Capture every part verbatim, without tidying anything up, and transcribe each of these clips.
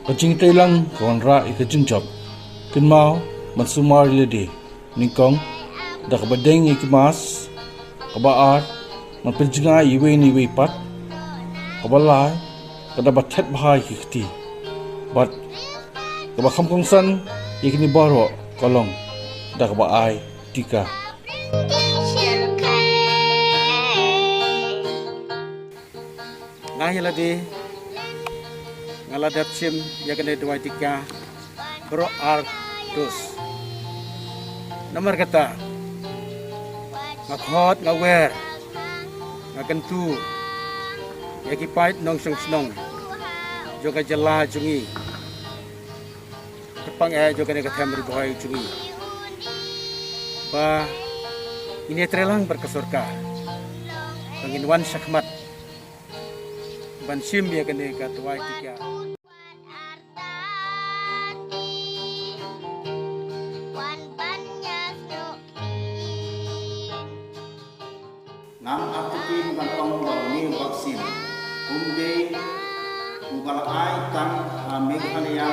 Ka jingtreilang ka wanrah ïa ka jingjop. Kynmaw ban sumar ïa lade. Nyngkong, da kaba deng ïa ki mask. Kaba ar, ban pynjngai iwei na iwei pat. Kaba lai, ka da ba thet bha ïa ki kti. Bad kaba kham kongsan ïa kine baroh ka long da kaba ai tika. Nga ïa lade nga la dep shim ïa kane dawai tika baroh ar dos. Namar kata nga khot, nga wer, nga kyntu ïa ki paid nongshong shnong jong ka jylla jong ngi, kyrpang eh jong kane ka them Ri Bhoi jong ngi, ba ngin ïatreilang bad ka sorkar ba ngin wan shakhmat ban shim ïa kane ka dawai tika. Ngam artatien ban ong ba une u vaccine um dei uba la ai tang ha Meghalaya,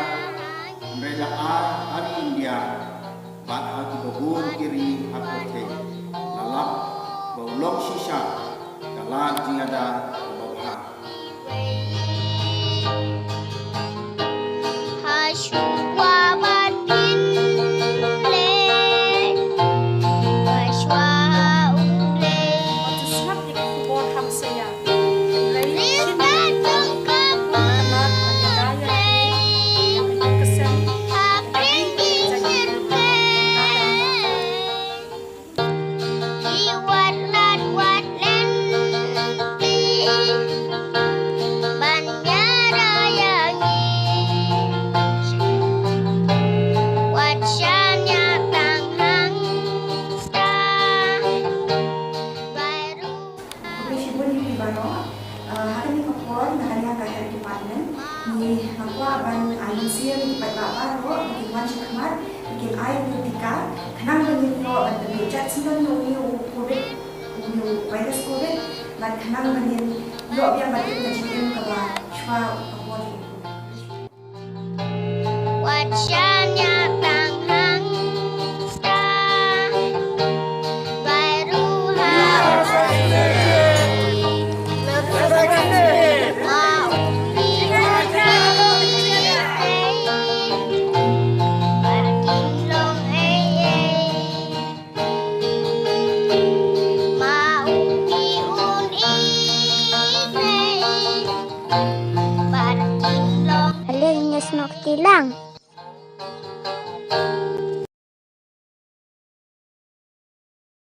hynrei la ai ha ri India bad ha kiba bun ki ri ha pyrthei. La lap ba u long shisha ka lad jingïada kaba bha. Hashwa ba tin leh, hashwa u leh. Wat sngap ïa ki khubor hamsaïa. Ris ba tong ka ba leh, ha pring ki sir peh. Ki wat lad wat lynti ban ïa ra ïa ngi. Wat shaniah tang hangta. Bai ruh. Khublei shibun ïa phi baroh. Ah, ha kane ka por na ka liang ka health department ngi nga kwah ban ai mynsiem ïa ki paidbah baroh ba kin wan shakhmat, ba kin ai ïa u tika khnang ba ngin ïoh ban pynbeit jait syndon ïa u covid, ïa u virus covid, bad khnang ba ngin ïoh biang ban im ka jingim kaba shuwa ka por jong u covid. Wat shaniah tang hangta. Bai ruh ha ma u ïa u ïa ei. Bad kin long ei ei. Ma u ïa un ïa ei. Bad kin long. Alin ïa snok kilang.